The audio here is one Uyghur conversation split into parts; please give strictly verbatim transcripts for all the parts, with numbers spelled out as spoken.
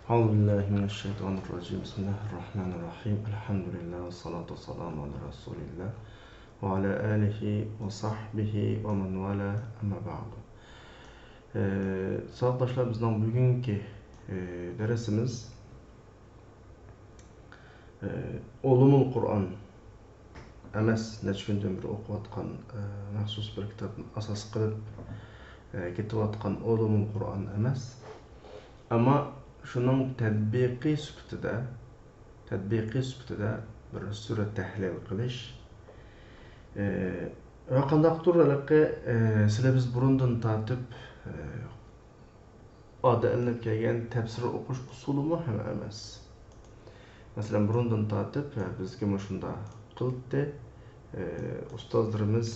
أعوذ بالله من الشيطان الرجيم. بسم الله الرحمن الرحيم. الحمد لله والصلاة والسلام على رسول الله وعلى آله وصحبه ومن والاه، أما بعد. ئى، ساۋاقداشلار، بىزنىڭ بۈگۈنكى، ئى، دەرسىمىز، ئى، ئۇلۇمۇل قۇرئان ئەمەس، نەچچە كۈندىن بېرى ئوقۇۋاتقان، ئى، مەخسۇس بىر كىتابنى ئاساس قىلىپ، ئى، كېتىۋاتقان ئۇلۇمۇل قۇرئان ئەمەس. ئەمما شۇنىڭ تەتبىقى سۈپىتىدە، تەتبىقى سۈپىتىدە بىر سۈرە تەھلىل قىلىش. ئى، ۋە قانداقتۇر ھېلىقى، ئى، سىلى بىز بۇرۇندىن تارتىپ، ئى، ئادەتلىنىپ كەلگەن تەپسىر ئوقۇش ئۇسۇلىمۇ ھەم ئەمەس. مەسىلەن، بۇرۇندىن تارتىپ، ئى، بىزگىمۇ شۇنداق قىلتى. ئى، ئۇستازلىرىمىز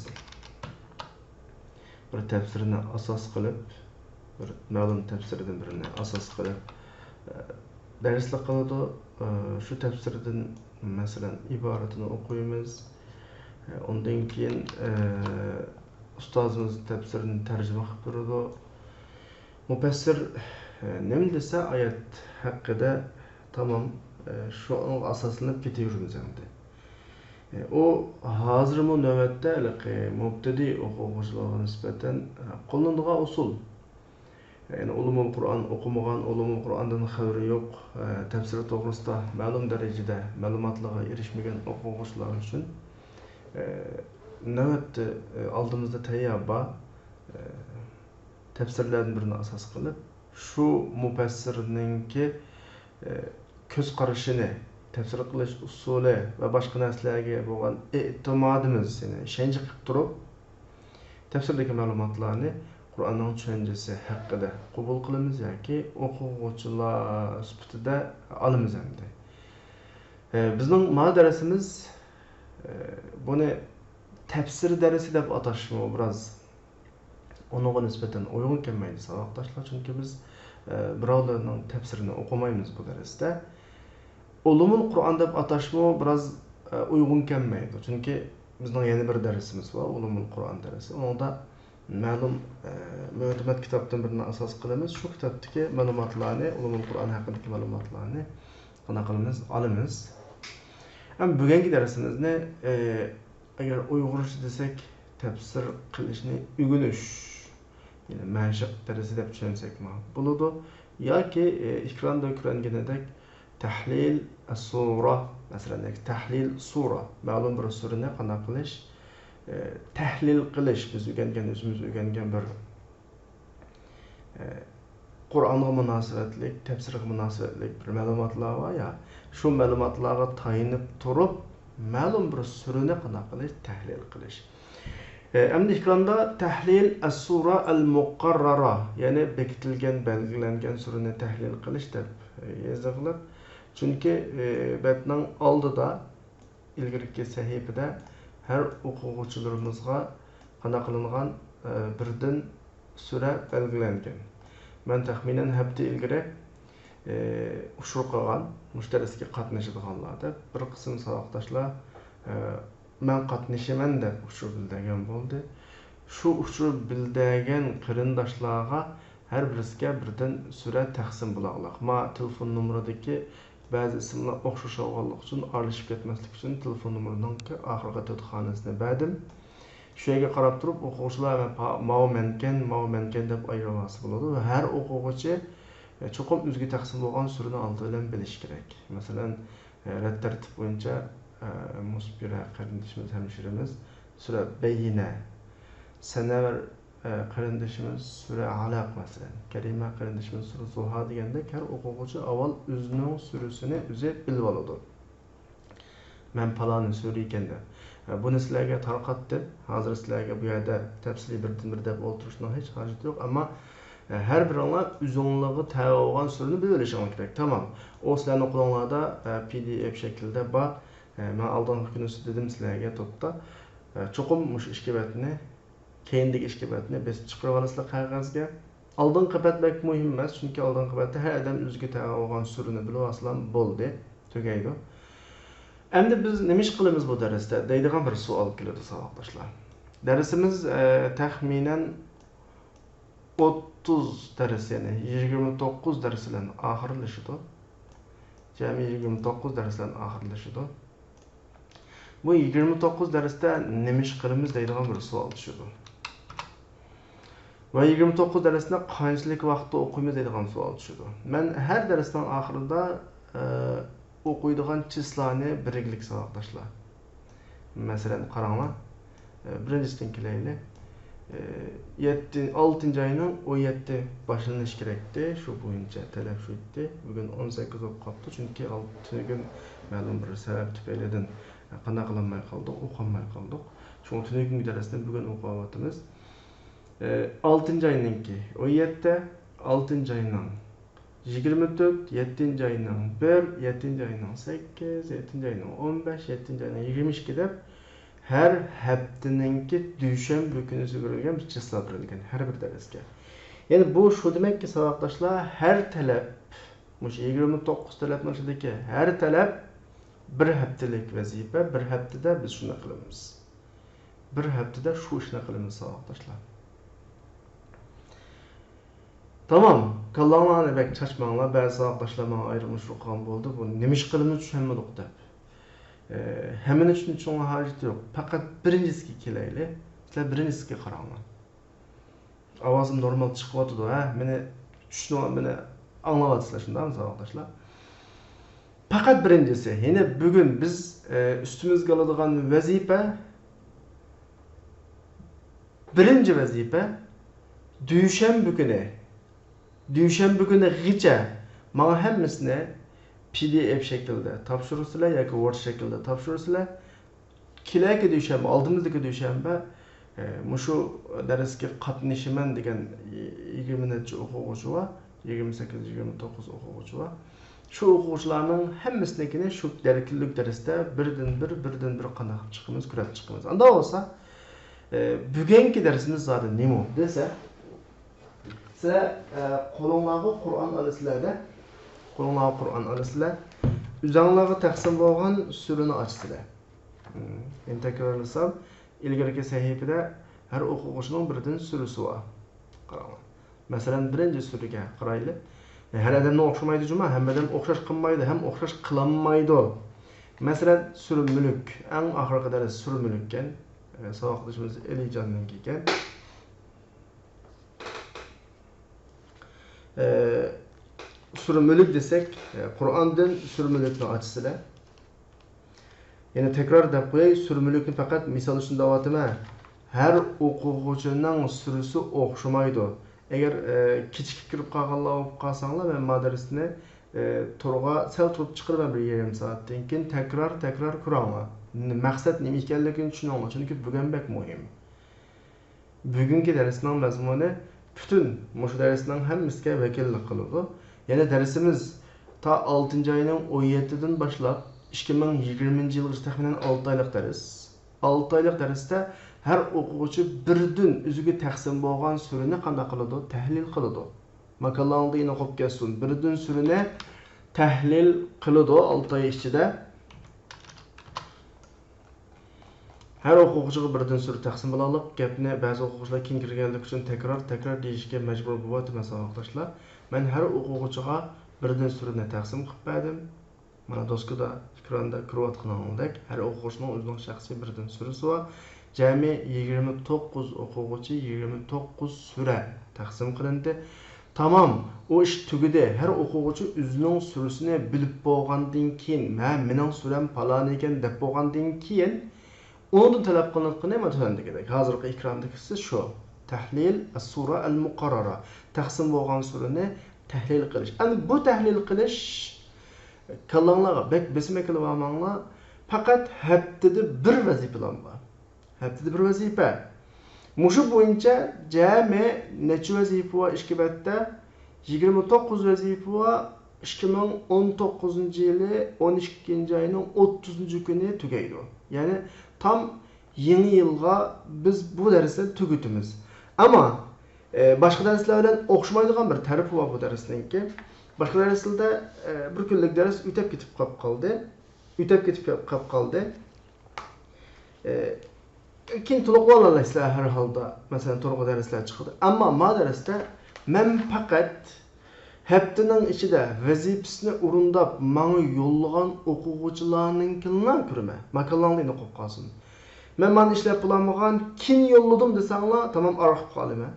بىر تەپسىرنى ئاساس قىلىپ، بىر مەلۇم تەپسىردىن بىرىنى ئاساس قىلىپ، ئە، دەرسلىك قىلىدۇ. ئە، شۇ تەپسىردىن، مەسىلەن، ئىبارىتىنى ئوقۇيمىز. ئە، ئۇندىن كېيىن، ئە، ئۇستازىمىز تەپسىرنى تەرجىمە قىلىپ بېرىدۇ. مۇپەسسىر، ئە، نېمە دېسە ئايەت ھەققىدە، تامام، ئە، شۇنىڭغا ئاساسلىنىپ كېتىۋېرىمىز ئەمدى. ئۇ ھازىرمۇ نۆۋەتتە ھېلىقى مۇبتەدىئىي ئوقۇغۇچىلارغا نىسبەتەن قوللىنىدىغان ئۇسۇل. يەنى ئۇلۇمۇل قۇرئان ئوقۇمىغان، ئۇلۇمۇل قۇرئاندىن خەۋىرى يوق، تەپسىر توغرىسىدا مەلۇم دەرىجىدە مەلۇماتلارغا ئېرىشمىگەن ئوقۇغۇچىلار ئۈچۈن نۆۋەتتە ئالدىمىزدا تەييار بار تەپسىرلەردىن بىرىنى ئاساس قىلىپ، شۇ مۇپەسسىرنىڭكى، ئى، كۆز قارىشىنى، تەپسىر قىلىش ئۇسۇلى ۋە باشقا نەرسىلەرگە بولغان ئېتىمادىمىز، يەنى ئىشەنچ قىلىپ تۇرۇپ، تەپسىردىكى مەلۇماتلارنى قۇرئاننىڭ چۈشەنچىسى ھەققىدە قوبۇل قىلىمىز ياكى ئوقۇغۇچىلار سۈپىتىدە ئالىمىز ئەمدى. ئى، بىزنىڭ مانا دەرسىمىز، ئى، بۇنى تەپسىر دەرسى دەپ ئاتاشمۇ بىراز ئۇنىڭغا نىسبەتەن ئۇيغۇن كەلمەيدۇ، ساۋاقداشلار، چۈنكى بىز، ئە، بىراۋلارنىڭ تەپسىرىنى ئوقۇمايمىز بۇ دەرستە. ئۇلۇمۇل قۇرئان دەپ ئاتاشمۇ بىراز، ئە، ئۇيغۇن كەلمەيدۇ، چۈنكى بىزنىڭ يەنە بىر دەرسىمىز بار، ئۇلۇمۇل قۇرئان دەرسى. ئۇنىڭدا مەلۇم، ئە، مۆتىمەت كىتابتىن بىرىنى ئاساس قىلىمىز. شۇ كىتابتىكى مەلۇماتلارنى، ئۇلۇمۇل قۇرئان ھەققىدىكى مەلۇماتلارنى قانداق قىلىمىز؟ ئالىمىز. ئەمما بۈگۈنكى دەرسىمىزنى، ئە، ئەگەر ئۇيغۇرچە دېسەك، تەپسىر قىلىشنى ئۆگىنىش، يەنى مەشىق دەرسى دەپ چۈشەنسەكمۇ بولىدۇ. ياكى، ئى، ئېكراندا كۆرۈنگىنىدەك تەھلىل ئەسسۇرە، مەسىلەن، ياكى تەھلىل سۇرە، مەلۇم بىر سۈرىنى قانداق قىلىش، ئى، تەھلىل قىلىش، بىز ئۆگەنگەن، ئۆزىمىز ئۆگەنگەن بىر ئە، قۇرئانغا مۇناسىۋەتلىك، تەپسىرگە مۇناسىۋەتلىك بىر مەلۇماتلار بار يا، شۇ مەلۇماتلارغا تايىنىپ تۇرۇپ، مەلۇم بىر سۈرىنى قانداق قىلىش؟ تەھلىل قىلىش. ئە، ئەمدى ئېكراندا تەھلىل ئەسسۇرە ئەل مۇقەررەرە، يەنى بېكىتىلگەن، بەلگىلەنگەن سۈرىنى تەھلىل قىلىش دەپ، ئە، يېزىقلىق. چۈنكى، ئە، بەتنىڭ ئالدىدا ئىلگىرىكى سەھىپىدە ھەر ئوقۇغۇچىلىرىمىزغا قانداق قىلىنغان، ئە، بىردىن سۈرە بەلگىلەنگەن. مەن تەخمىنەن ھەپتە ئىلگىرى، ئە، ئۇچۇر قىلغان، مۇشۇ دەرسكە قاتنىشىدىغانلار دەپ بىر قىسىم ساۋاقداشلار، ئە، مەن قاتنىشىمەن دەپ ئۇچۇر بىلدۈرگەن بولدى. شۇ ئۇچۇر بىلدۈرگەن قېرىنداشلارغا ھەر بىرسىگە بىردىن سۈرە تەقسىم بولاغلىق. ما تېلېفون نومۇرىدىكى بەزى ئىسىملار ئوخشاش بولغانلىقى ئۈچۈن، ئارىلىشىپ كەتمەسلىك ئۈچۈن تېلېفون نومۇرىنىڭكى ئاخىرقى تۆت خانىسىنى بەردىم. شۇ يەرگە قاراپ تۇرۇپ، ئوقۇغۇچىلار مەن پا-، ماۋۇ مەنكەن، ماۋۇ مەنكەن دەپ ئايرىۋالسا بولىدۇ. ۋە ھەر ئوقۇغۇچى، ئە، چوقۇم ئۆزىگە تەقسىم بولغان سۈرىنى ئالدى بىلەن بىلىشى كېرەك. مەسىلەن، ئە، رەت تەرتىپ بويىچە، ئە، مۇسپىرە قېرىندىشىمىز، ھەمشىرىمىز سۈرە بەييىنە، سەنەۋەر ئە، قېرىندىشىمىز سۈرە ئەلەق، مەسىلەن، كەرىمە قېرىندىشىمىز سۈرە زۇھا دېگەندەك، ھەر ئوقۇغۇچى ئاۋۋال ئۆزىنىڭ سۈرىسىنى ئۆزى بىلىۋالىدۇ. مەن پالانى سۈرە ئىكەن دەپ. ئە، بۇنى سىلەرگە تارقاتتىم. ھازىر سىلەرگە بۇ يەردە تەپسىلىي بىردىن بىر دەپ ئولتۇرۇشنىڭ ھېچ ھاجىتى يوق. ئەمما، ئە، ھەر بىرىڭلار ئۆزۈڭلارغا تەۋە بولغان سۈرىنى بىلىۋېلىشىڭلار كېرەك. تامام. ئۇ سىلەرنىڭ قولۇڭلاردا، ئە، پى دى ئېف شەكلىدە بار. ئە، مەن ئالدىنقى كۈنى دېدىم سىلەرگە توپتا. ئە، چوقۇم مۇشۇ ئىككى بەتنى كەينىدىكى ئىككى بەتنى بېسىپ چىقىرىۋالىسىلەر قەغەزگە. ئالدىنقى بەت بەك مۇھىم ئەمەس، چۈنكى ئالدىنقى بەتتە ھەر ئادەم ئۆزىگە تەۋە بولغان سۈرىنى بىلىۋالسىلا بولدى، تۈگەيدۇ. ئەمدى بىز نېمە ئىش قىلىمىز بۇ دەرستە دەيدىغان بىر سوئال كېلىدۇ، ساۋاقداشلار. دەرسىمىز، ئە، تەخمىنەن ئوتتۇز دەرس، يەنى يىگىرمە توققۇز دەرس بىلەن ئاخىرلىشىدۇ. جەمئىي يىگىرمە توققۇز دەرس بىلەن ئاخىرلىشىدۇ. بۇ يىگىرمە توققۇز دەرستە نېمە ئىش قىلىمىز دەيدىغان بىر سوئال چۈشىدۇ. ۋە يىگىرمە توققۇز دەرسنى قانچىلىك ۋاقىتتا ئوقۇيمىز دەيدىغان سوئال چۈشىدۇ. مەن ھەر دەرسنىڭ ئاخىرىدا، ئە، ئوقۇيدىغان چىسلانى بەلگىلىدۇق، ساۋاقداشلار. مەسىلەن، قاراڭلار. ئە، بىرىنچىسىدىن كېلەيلى. ئە، يەتتە، ئالتىنچى ئاينىڭ ئون يەتتە باشلىنىشى كېرەكتى. شۇ بويىچە تەلەپ شۇ ئىدى. بۈگۈن ئون سەككىز بولۇپ قاپتۇ، چۈنكى ئالتە كۈن مەلۇم بىر سەۋەب تۈپەيلىدىن، ئە، قانداق قىلالماي قالدۇق، ئوقۇيالماي قالدۇق. شۇڭا تۈنۈگۈنكى دەرسنى بۈگۈن ئوقۇۋاتىمىز. ئە، ئالتىنچى ئاينىڭكى ئون يەتتە، ئالتىنچى ئاينىڭ يىگىرمە تۆت، يەتتىنچى ئاينىڭ بىر، يەتتىنچى ئاينىڭ سەككىز، يەتتىنچى ئاينىڭ ئون بەش، يەتتىنچى ئاينىڭ يىگىرمە ئىككى دەپ، ھەر ھەپتىنىڭكى دۈشەنبە كۈنى سۈرۈلگەن بىر چىسلا بېرىلگەن ھەر بىر دەرسكە. يەنى بۇ شۇ دېمەككى، ساۋاقداشلار، ھەر تەلەپ، مۇشۇ يىگىرمە توققۇز تەلەپنىڭ ئىچىدىكى ھەر تەلەپ بىر ھەپتىلىك ۋەزىپە، بىر ھەپتىدە بىز شۇنى قىلىمىز. بىر ھەپتىدە شۇ ئىشنى قىلىمىز، ساۋاقداشلار. تامام، كاللاڭلارنى بەك چاچماڭلار. بەزى ساۋاقداشلار ماڭا ئايرىلمىش ئۇرغان بولدى، بۇ نېمە ئىش قىلىمىز، چۈشەنمىدۇق دەپ. ئە، ھەممىنى چۈشىنىشىڭلار ھاجىتى يوق. پەقەت بىرىنچىسىگە كېلەيلى. سىلەر بىرىنچىسىگە قاراڭلار. ئاۋازىم نورمال چىقىۋاتىدۇ، ھە؟ مېنى چۈشىنىۋ-، مېنى ئاڭلاۋاتىسىلەر، شۇنداقمۇ، ساۋاقداشلار؟ پەقەت بىرىنچىسى، يەنى بۈگۈن بىز، ئە، ئۈستىمىزگە ئالىدىغان ۋەزىپە، بىرىنچى ۋەزىپە، دۈشەنبە كۈنى، دۈشەنبە كۈنىغىچە ماڭا ھەممىسىنى پى دى ئېف شەكلىدە تاپشۇرىسىلەر ياكى ۋورد شەكلىدە تاپشۇرىسىلەر. كېلەركى دۈشەنبە، ئالدىمىزدىكى دۈشەنبە، ئە، مۇشۇ دەرسكە قاتنىشىمەن دېگەن يىگىرمە نەچچە ئوقۇغۇچى بار، يىگىرمە سەككىز، يىگىرمە توققۇز ئوقۇغۇچى بار. شۇ ئوقۇغۇچىلارنىڭ ھەممىسىنىڭكىنى شۇ كۈنلۈك دەرستە بىردىن بىر، بىردىن بىر قانداق قىلىپ چىقىمىز، كۆرۈپ چىقىمىز. ئانداق بولسا، ئە، بۈگۈنكى دەرسىمىز زادى نېمە دېسە، سىلەر، ئە، قولۇڭلارغا قۇرئان ئالىسىلەر-دە، قولۇڭلارغا قۇرئان ئالىسىلەر، ئۆزەڭلارغا تەقسىم بولغان سۈرىنى ئاچىسىلەر. مم. يەنە تەكرارلىسام، ئىلگىرىكى سەھىپىدە ھەر ئوقۇغۇچىنىڭ بىردىن سۈرىسى بار. قاراڭلار. مەسىلەن، بىرىنچى سۈرىگە قارايلى. ھەر ئادەمنىڭ ئوخشىمايدۇ جۇما، ھەممە ئادەم ئوخشاش قىلمايدۇ ھەم ئوخشاش قىلالمايدۇ. مەسىلەن، سۈرە مۈلۈك، ئەڭ ئاخىرقى دەرس سۈرە مۈلۈككەن. ئە، ساۋاقدىشىمىز ئېلىجاننىڭكى ئىكەن. ئە، سۈرە مۈلۈك دېسەك، ئە، قۇرئاندىن سۈرە مۈلۈكنى ئاچىسىلەر. يەنە تەكرار دەپ قوياي، سۈرە مۈلۈكنى پەقەت مىسال ئۈچۈن دەۋاتىمەن. ھەر ئوقۇغۇچىنىڭ سۈرىسى ئوخشىمايدۇ. ئەگەر، ئە، كېچىكىپ كىرىپ قالغانلار بولۇپ قالساڭلار، مەن ما دەرسنى، ئە، تورغا سەل تۇرۇپ چىقىرىمەن بىر يېرىم سائەتتىن كېيىن. تەكرار، تەكرار كۆرۈڭلار. مەقسەت نېمە ئىكەنلىكىنى چۈشىنىڭلار، چۈنكى بۈگۈن بەك مۇھىم. بۈگۈنكى دەرسنىڭ مەزمۇنى پۈتۈن مۇشۇ دەرسنىڭ ھەممىسىگە ۋەكىللىك قىلىدۇ. يەنى دەرسىمىز تا ئالتىنچى ئاينىڭ ئون يەتتىدىن باشلاپ ئىككى مىڭ يىگىرمىنچى يىلغىچە، تەخمىنەن ئالتە ئايلىق دەرس. ئالتە ئايلىق دەرستە ھەر ئوقۇغۇچى بىردىن ئۆزىگە تەقسىم بولغان سۈرىنى قانداق قىلىدۇ؟ تەھلىل قىلىدۇ. ماكانلارنىڭ ئېنىق بولۇپ كەتسۇن. بىردىن سۈرىنى تەھلىل قىلىدۇ ئالتە ئاي ئىچىدە. ھەر ئوقۇغۇچىغا بىردىن سۈرە تەقسىم بولغانلىق گەپنى بەزى ئوقۇغۇچىلار كېيىن كىرگەنلىكى ئۈچۈن تەكرار، تەكرار دېيىشكە مەجبۇر بولۇۋاتىمەن، ساۋاقداشلار. مەن ھەر ئوقۇغۇچىغا بىردىن سۈرىنى تەقسىم قىلىپ بەردىم. مانا دوسكىدا، ئېكراندا كۆرۈۋاتقىنىڭدەك، ھەر ئوقۇغۇچىنىڭ ئۆزىنىڭ شەخسىي بىردىن سۈرىسى بار. جەمئىي يىگىرمە توققۇز ئوقۇغۇچى يىگىرمە توققۇز سۈرە تەقسىم قىلىندى. تامام، ئۇ ئىش تۈگىدى. ھەر ئوقۇغۇچى ئۆزىنىڭ سۈرىسىنى بىلىپ بولغاندىن كېيىن، ھە، مېنىڭ سۈرەم پالان ئىكەن دەپ بولغاندىن كېيىن، ئۇنىڭدىن تەلەپ قىلىنىدىغىنى مانا تۆۋەندىكىدەك. ھازىرقى ئېكراندىكىسى شۇ. تەھلىل ئەس-سۇرە ئەل-مۇقەررەرە. تەقسىم بولغان سۈرىنى تەھلىل قىلىش. ئەمدى بۇ تەھلىل قىلىش كاللاڭلارغا بەك بېسىم ئەكېلىۋالماڭلار. پەقەت ھەپتىدە بىر ۋەزىپىلەر بار. ھەپتىدە بىر ۋەزىپە. مۇشۇ بويىچە جەمئىي نەچچە ۋەزىپە بار ئىككى بەتتە؟ يىگىرمە توققۇز ۋەزىپە بار. ئىككى مىڭ ئون توققۇزىنچى يىلى ئون ئىككىنچى ئاينىڭ ئوتتۇزىنچى كۈنى تۈگەيدۇ. يەنى تام يېڭى يىلغا بىز بۇ دەرسنى تۈگىتىمىز. ئەمما، ئە، باشقا دەرسلەر بىلەن ئوخشىمايدىغان بىر تەرىپى بار بۇ دەرسنىڭكى. باشقا دەرسلەردە، ئە، بىر كۈنلۈك دەرس ئۆتەپ كېتىپ قاپ قالدى. ئۆتەپ كېتىپ قاپ قالدى. ئە، كېيىن تولۇقلىۋالالايسىلەر ھەر ھالدا، مەسىلەن، تورغا دەرسلەر چىقىدۇ. ئەمما ما دەرستە مەن پەقەت ھەپتىنىڭ ئىچىدە ۋەزىپىسىنى ئورۇنداپ ماڭا يوللىغان ئوقۇغۇچىلارنىڭكىلا كۆرىمەن. ماكانلاڭلار ئېنىق بولۇپ قالسۇن. مەن مانا ئىشلەپ بولالمىغان، كېيىن يوللىدىم دېسەڭلار، تامام ئارخىپ قالىمەن.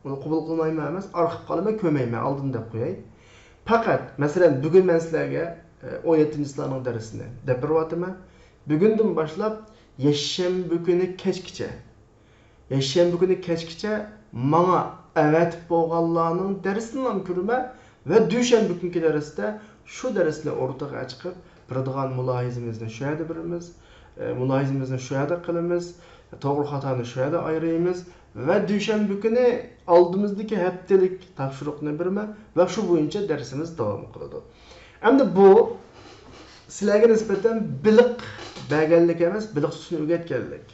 ئۇنى قوبۇل قىلمايمەن ئەمەس، ئارخىپ قالىمەن، كۆرمەيمەن، ئالدىن دەپ قوياي. پەقەت، مەسىلەن، بۈگۈن مەن سىلەرگە، ئە، ئون يەتتىنچى سىلەرنىڭ دەرسىنى دەپ بېرىۋاتىمەن. بۈگۈندىن باشلاپ يەكشەنبە كۈنى كەچكىچە، يەكشەنبە كۈنى كەچكىچە ماڭا ئەۋەتىپ بولغانلارنىڭ دەرسىنىلا كۆرىمەن ۋە دۈشەنبە كۈنكى دەرستە شۇ دەرسنى ئورتىغا چىقىپ، بېرىدىغان مۇلاھىزىمىزنى شۇ يەردە بېرىمىز، ئە، مۇلاھىزىمىزنى شۇ يەردە قىلىمىز، توغرا خاتانى شۇ يەردە ئايرىيمىز ۋە دۈشەنبە كۈنى ئالدىمىزدىكى ھەپتىلىك تاپشۇرۇقنى بېرىمەن ۋە شۇ بويىچە دەرسىمىز داۋام قىلىدۇ. ئەمدى بۇ سىلەرگە نىسبەتەن بېلىق بەرگەنلىك ئەمەس، بېلىق تۇتۇشنى ئۆگەتكەنلىك.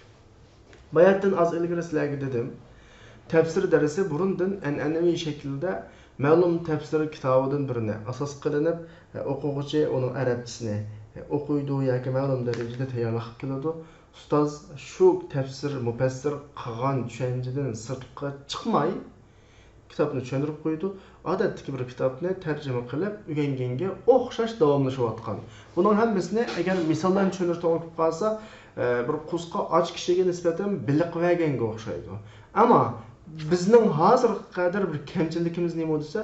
باياتىن ئاز ئىلگىرى سىلەرگە دېدىم، تەپسىر دەرسى بۇرۇندىن ئەنئەنىۋى شەكىلدە مەلۇم تەپسىر كىتابىدىن بىرىنى ئاساس قىلىنىپ، ئوقۇغۇچى ئۇنىڭ ئەرەبچىسىنى ئوقۇيدۇ ياكى مەلۇم دەرىجىدە تەييارلىق قىلىدۇ. ئۇستاز شۇ تەپسىر، مۇپەسسىر قىلغان چۈشەنچىدىن سىرتقا چىقماي، كىتابنى چۈشەندۈرۈپ قويىدۇ. ئادەتتىكى بىر كىتابنى تەرجىمە قىلىپ ئۆگەنگەنگە ئوخشاش داۋاملىشىۋاتقان. بۇنىڭ ھەممىسىنى ئەگەر مىساللارنى چۈشەندۈرۈش توغرا بولۇپ قالسا، ئە، بىر قۇسقا ئاچ كىشىگە نىسبەتەن بېلىق بەرگەنگە ئوخشايدۇ. ئەمما بىزنىڭ ھازىرغا قەدەر بىر كەمچىلىكىمىز نېمە دېسە،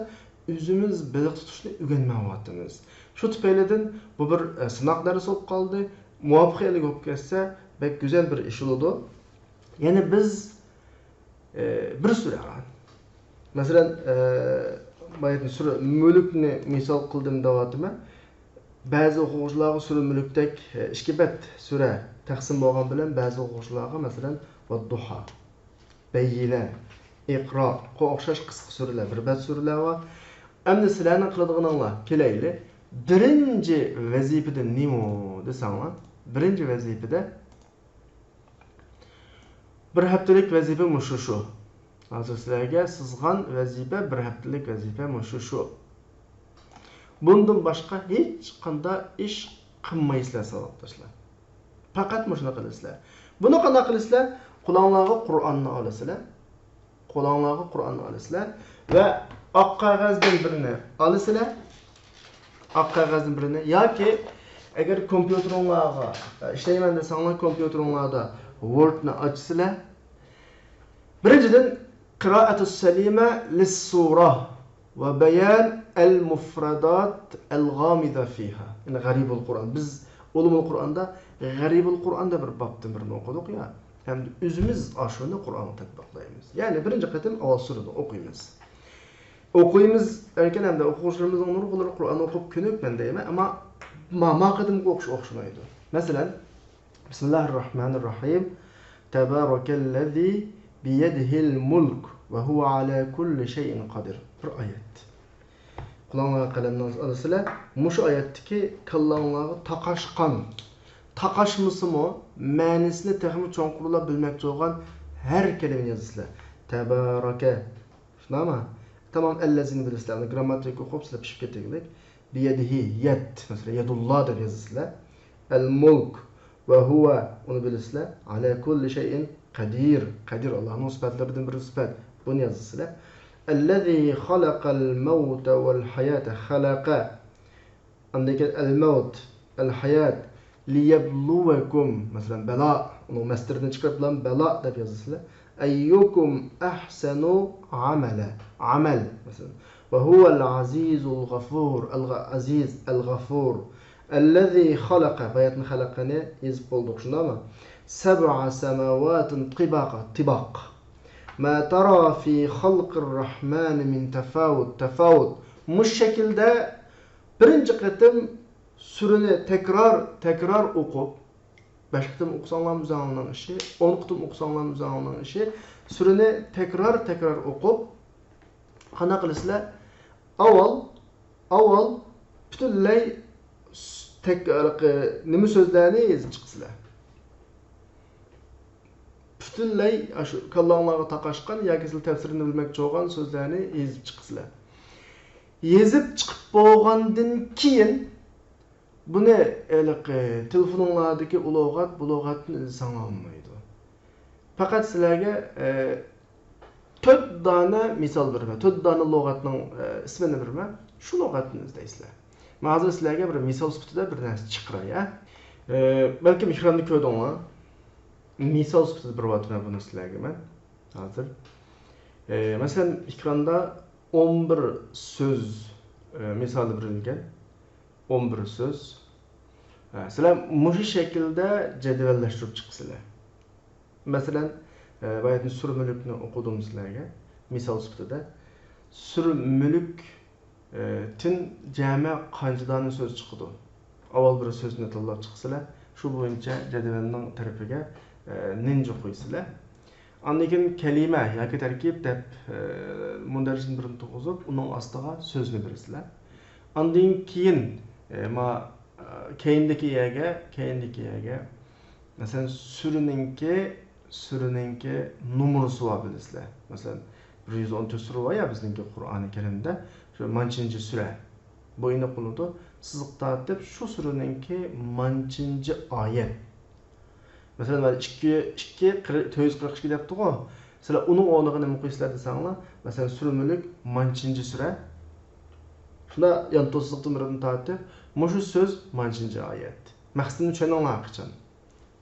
ئۆزىمىز بېلىق تۇتۇشنى ئۆگەنمەيۋاتىمىز. شۇ تۈپەيلىدىن بۇ بىر، ئە، سىناق دەرسى بولۇپ قالدى. مۇۋەپپەقىيەتلىك بولۇپ كەتسە، بەك گۈزەل بىر ئىش بولىدۇ. يەنى بىز ئى، بىر سۈرە. مەسىلەن، ئى، بايىتىن سۈرە مۈلۈكنى مىسال قىلدىم دەۋاتىمەن. بەزى ئوقۇغۇچىلارغا سۈرە مۈلۈكتەك، ئى، ئىككى بەت سۈرە تەقسىم بولغان بىلەن بەزى ئوقۇغۇچىلارغا، مەسىلەن، ۋەددۇھا، بەييىنە، ئىقرا، قو ئوخشاش قىسقا سۈرىلەر، بىر بەت سۈرىلەر بار. ئەمدى سىلەرنىڭ قىلىدىغىنىڭلار، كېلەيلى، بىرىنچى ۋەزىپىدە نېمە دېسەڭلار، بىرىنچى ۋەزىپىدە بىر ھەپتىلىك ۋەزىپە مۇشۇ شۇ. ھازىر سىلەرگە سىزغان ۋەزىپە، بىر ھەپتىلىك ۋەزىپە مۇشۇ شۇ. بۇندىن باشقا ھېچقانداق ئىش قىلمايسىلەر، ساۋاقداشلار. پەقەت مۇشۇنى قىلىسىلەر. بۇنى قانداق قىلىسىلەر؟ قولۇڭلارغا قۇرئاننى ئالىسىلەر. قولۇڭلارغا قۇرئاننى ئالىسىلەر ۋە ئاق قەغەزدىن بىرنى ئالىسىلەر. ئاق قەغەزدىن بىرنى ياكى ئەگەر كومپيۇتېرىڭلارغا، ئىشلەيمەن دېسەڭلار، كومپيۇتېرىڭلاردا ۋوردنى ئاچىسىلەر. بىرىنچىدىن، قىرائەتۇس سەلىمە لىسسۇرە ۋە بەيان ئەل مۇفرەدات ئەل غامىدە فىھا. يەنى غەرىبۇل قۇرئان. بىز ئۇلۇمۇل قۇرئاندا غەرىبۇل قۇرئان دەپ بىر بابتىن بىرنى ئوقۇدۇق يا. ھەمدە ئۆزىمىز ئاشۇنى قۇرئانغا تەتبىقلايمىز. يەنى بىرىنچى قېتىم ئاۋۋال سۈرىنى ئوقۇيمىز. ئوقۇيمىز ئەركىن ھەمدە ئوقۇغۇچىلىرىمىزنىڭ نۇرغۇنلىرى قۇرئان ئوقۇپ كۆنۈكمەن دەيمەن، ئەمما ما، ما قېتىمقى ئوقۇش ئوخشىمايدۇ. مەسىلەن، بىسمىللاھىررەھمانىررەھىم. تەبارەكەللەزى بىيەدىھىل مۇلك ۋە ھۇۋە ئەلا كۇللى شەيئىن قادىر. بىر ئايەت. قولۇڭلارغا قەلەمنى ئالىسىلەر. مۇشۇ ئايەتتىكى كاللاڭلارغا تاقاشقان، تاقاشمىسىمۇ، مەنىسىنى تېخىمۇ چوڭقۇرلاپ بىلمەكچى بولغان ھەر كەلىمىنى يازىسىلەر. تەبارەكە. شۇنداقمۇ؟ تامام ئەللەزىنى بىلىسىلەر. ئۇنى گرامماتىكا ئوقۇپ سىلەر پىشىپ كېتىگلىك. بىيەدىھى يەد. مەسىلەن، يەدۇللا دەپ يازىسىلەر. ئەل مۇلك ۋە ھۇۋە، ئۇنى بىلىسىلەر. ئەلا كۇللى شەيئىن قەدىر. قەدىر ئاللاھنىڭ سۈپەتلىرىدىن بىر سۈپەت. بۇنى يازىسىلەر. ئەللەزى خەلەقەل مەۋتە ۋەل ھەياتە. خەلەقە. ئاندىن كېيىن ئەل مەۋت، ئەل ھەيات، لىيەبلۇۋەكۇم. مەسىلەن، بەلا، ئۇنىڭ مەسدىرىدىن چىقىرىپ بىلەن بەلا دەپ يازىسىلەر. ئەييۇكۇم ئەھسەنۇ ئەمەلە. ئەمەل، مەسىلەن. ۋە ھۇۋەل ئەزىزۇل غەفۇر. ئەل غە-، ئەزىز، ئەل غەفۇر. ئەللەزى خەلەقە. باياتىن خەلەقەنى يېزىپ بولدۇق، شۇنداقمۇ؟ سەبئە سەماۋاتىن تىباقا. تىباق. ما تەرا فى خەلقىر رەھمانى مىن تەفاۋۇت. تەفاۋۇت. مۇشۇ شەكىلدە بىرىنچى قېتىم سۈرىنى تەكرار، تەكرار ئوقۇپ، بەش قېتىم ئوقۇساڭلارمۇ ئۆزۈڭلارنىڭ ئىشى، ئون قېتىم ئوقۇساڭلارمۇ ئۆزۈڭلارنىڭ ئىشى، سۈرىنى تەكرار، تەكرار ئوقۇپ، قانداق قىلىسىلەر؟ ئاۋۋال، ئاۋۋال پۈتۈنلەي س-، تەك-، ھېلىقى نېمە سۆزلەرنى يېزىپ چىقىسىلەر. پۈتۈنلەي ئاشۇ كاللاڭلارغا تاقاشقان ياكى سىلەر تەپسىرىنى بىلمەكچى بولغان سۆزلەرنى يېزىپ چىقىسىلەر. يېزىپ چىقىپ بولغاندىن كېيىن، بۇنى ھېلىقى تېلېفونۇڭلاردىكى ئۇ لۇغەت، بۇ لۇغەتتىن ئىزدىسەڭلار بولمايدۇ. پەقەت سىلەرگە، ئە، تۆت دانە مىسال بېرىمەن، تۆت دانە لۇغەتنىڭ، ئە، ئىسمىنى بېرىمەن، شۇ لۇغەتتىن ئىزدەيسىلەر. مەن ھازىر سىلەرگە بىر مىسال سۈپىتىدە بىر نەرسە چىقىراي، ھە؟ ئە، بەلكىم ئېكراندا كۆردۈڭلار. مىسال سۈپىتىدە بېرىۋاتىمەن بۇنى سىلەرگە مەن ھازىر. ئە، مەسىلەن، ئېكراندا ئون بىر سۆز، ئە، مىسالى بېرىلگەن. ئون بىر سۆز. ئە، سىلەر مۇشۇ شەكىلدە جەدۋەللەشتۈرۈپ چىقىسىلەر. مەسىلەن، ئە، باياتىن سۈرە مۈلۈكنى ئوقۇدۇم سىلەرگە. مىسال سۈپىتىدە. سۈرە مۈلۈك، ئە، تىن جەمە قانچە دانە سۆز چىقىدۇ؟ ئاۋۋال بىر سۆزنى تاللاپ چىقىسىلەر. شۇ بويىچە جەدۋەلنىڭ تەرىپىگە، ئە، نىنجا قويىسىلەر. ئاندىن كېيىن كەلىمە ياكى تەركىب دەپ، ئە، مۇندەرىجىنى بىرنى تۇرغۇزۇپ، ئۇنىڭ ئاستىغا سۆزنى بېرىسىلەر. ئاندىن كېيىن، ئە، ما-، ئە، كەينىدىكى يەرگە، كەينىدىكى يەرگە، مەسىلەن، سۈرىنىڭكى، سۈرىنىڭكى نومۇرى سوئال بىلىسىلەر. مەسىلەن، بىر يۈز ئون تۆت سۈرە بار يا بىزنىڭكى قۇرئانى كەرىمدە، شۇ مانچىنچى سۈرە. بۇ ئېنىق بولىدۇ. سىزىق تارتىپ، شۇ سۈرىنىڭكى مانچىنچى ئايەت. مەسىلەن، مانا ئىككى، ئىككى، قىرىق، تۆت يۈز قىرىق ئىككى دەپتىغۇ. سىلەر ئۇنىڭ ئورنىغا نېمە قويىسىلەر دېسەڭلار، مەسىلەن، سۈرە مۈلۈك مانچىنچى سۈرە. شۇنداق يانتۇ سىزىقتىن بىرىنى تارتىپ، مۇشۇ سۆز مانچىنچى ئايەت. مەقسىتىنى چۈشەندىڭلار قاچان؟